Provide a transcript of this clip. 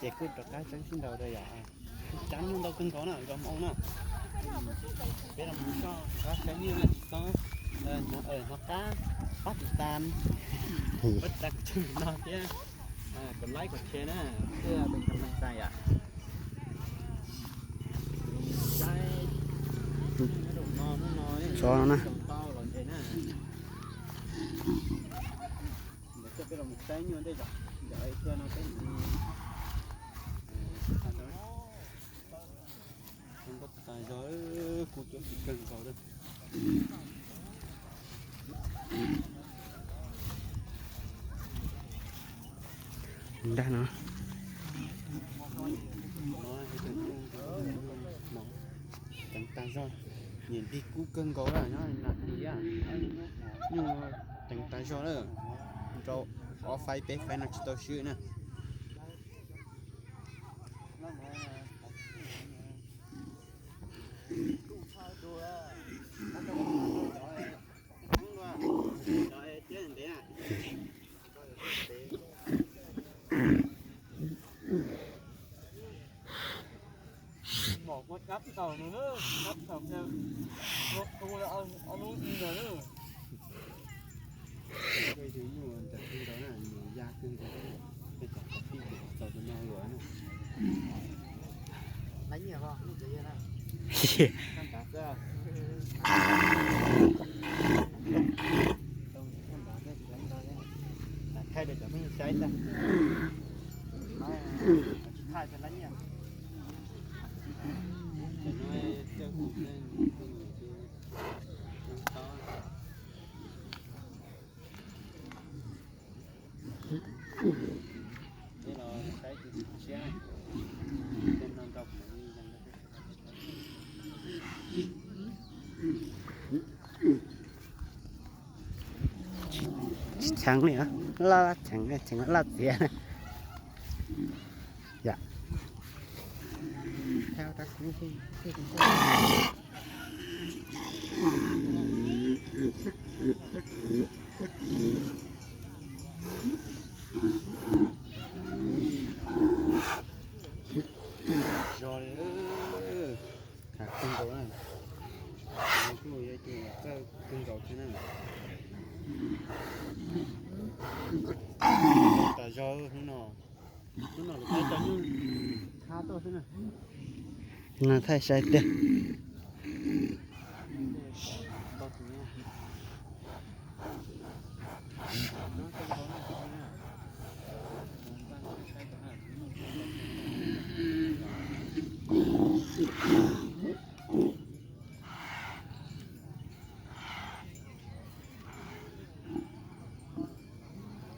Ces kuj rov qab tseeb sib nraus rau yom. Cab nyuj ntau kawg nkaus na, zos Hmoob na. Peb los mus soj qab saib nyuj na, tsis txhob hnov qab pab tis tas, pab tis tas kuv channel no thiab, kom like kom share na, thiab peb tus neeg xais yom. Saib no, hnub no tau los ntses na. Ntawm peb los mus saib nyuj ntej zos, ntawm tua no peb ntau tas zog, kuj coob kawg nkaus lawm. Nrag no, ceev tas zog, niam ntig kub kawg nkaus lawm nyob na, nyuj ceev tas zog lawm, rau ob faib peb faib no tsis tau swb na. Mom kuv cab tau no, cab tau, ua ob lub ib ntawd na. Koj tus nyuj ntawm kawg nkaus na, nyuj ya kawg nkaus, peb cov qhov tij txaus tus no luam na. Lab nyiaj os, lub txiv yawg na. Thaij rau cov phooj ywg saib ntag. Tsis thaij, tsis thaij lab nyiaj. Tsis cheem li, laj laj cheem, cheem laj txiav. Yom. Zog li, khav kawg nkaus na. Kuj yog ib tug txawj kawg nkaus thiab na. Tas zog hnub no, hnub no lawv thaij cov nyuj thab tuaj xwb na. No thaij saib tiag.